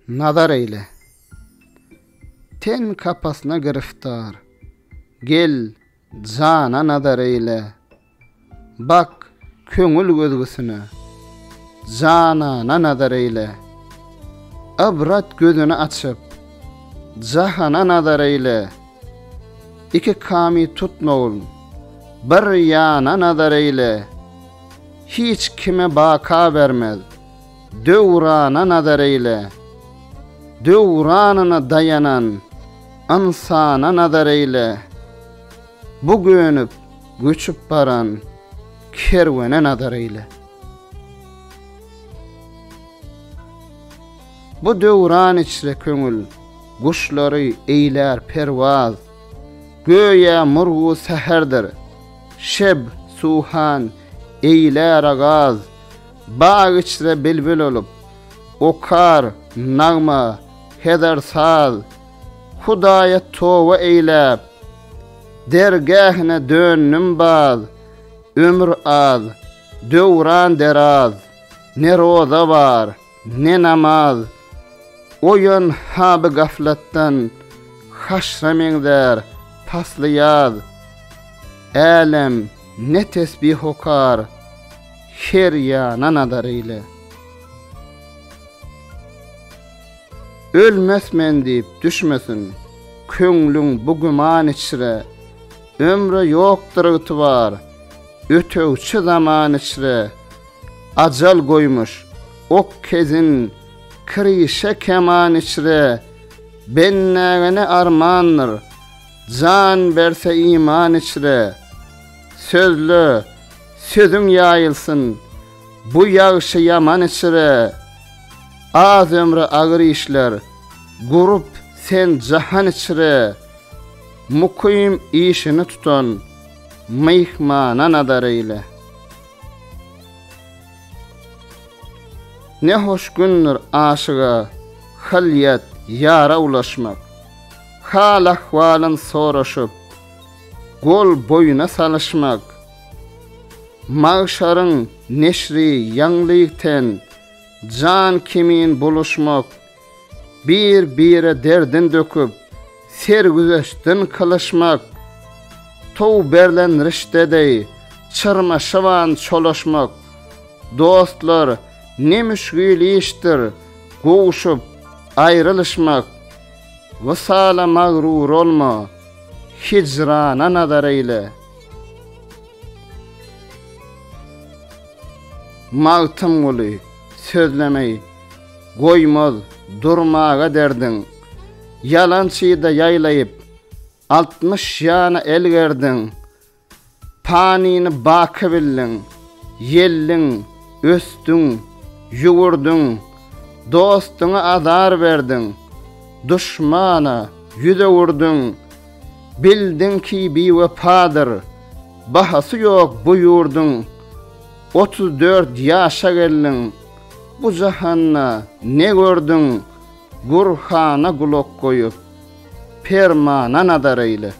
Nazar eýle. Ten kapasna giriftar. Gel, jana nazar eýle. Bak, köňül gözgüsine. Janana nazar eýle. Ybrat gözüni açyp, jahana nazar eýle. Iki kamy tutmagyn, bir ýana nazar eýle. Hiç kime baka bermez. Döwrana nazar eýle. Döwranyna daýanan ynsana nazar eýle. Bu gönüp, göçüp baran kerwene nazar eýle. Bu döwran içre köňül guşlary eýlär perwaz. Göýä murgu säherdir, şeb suhan eýlär agaz. Bag içre bilbil olup, okar nagma, heder saz, Hudaýa toba eýläp, dergähine döndüm baz, Ömür az, döwran deraz, ne roza bar, ne namaz, Oýan haby-gaflatdan, haşra meňzär pasly ýaz, Älem ne tesbih okar, her ýana nazar eýle. Ölmes men diýip düşmesin, köňlüň bu güman içre, Ömre ýokdur ygtybar, ötegçi zaman içre, Ajal goýmuş, ok kezin, kirişe keman içre, Bendäge ne armandyr, jan berse iman içre. Sözle, sözüň ýaýylsyn, bu ýagşy-ýaman içre, Az ömre agyr işler, gurup sen jahan içre, Mukym işini tutan myhmana nazar eýle. Ne hoş gündür aşyga hylýat ýara ulaşmak, Hal-ahwalyn soraşyp, gol boýuna salyşmak, Magşaryň neşri ýaňlygten jan kimin buluşmak, Bir-bire derdin döküp, sergüzeştden kylyşmak, Tow berlen rişde deý, çyrmaşyban çolaşmak, Dostlar, ne müşgil işdir, gowşup, aýrylyşmak, Wysala magrur olma, hijrana nazar eýle. Magtymguly, sözlemeý, goýmaz, durmaga derdiň. Ýalançyda ýaýlaýyp, 60 ýana el gerdiň. Panyny baky bildiň, ýelliň, ösdüň, ýüwürdiň, Dostuňa azar berdiň, duşmana ýüz öwürdiň, Bildiň ki biwepadyr, bahasy ýok bu ýurduň, 34 ýaşa geldiň, bu jahanda ne gördüň, Gurhana gulak goýup, permana nazar eýle.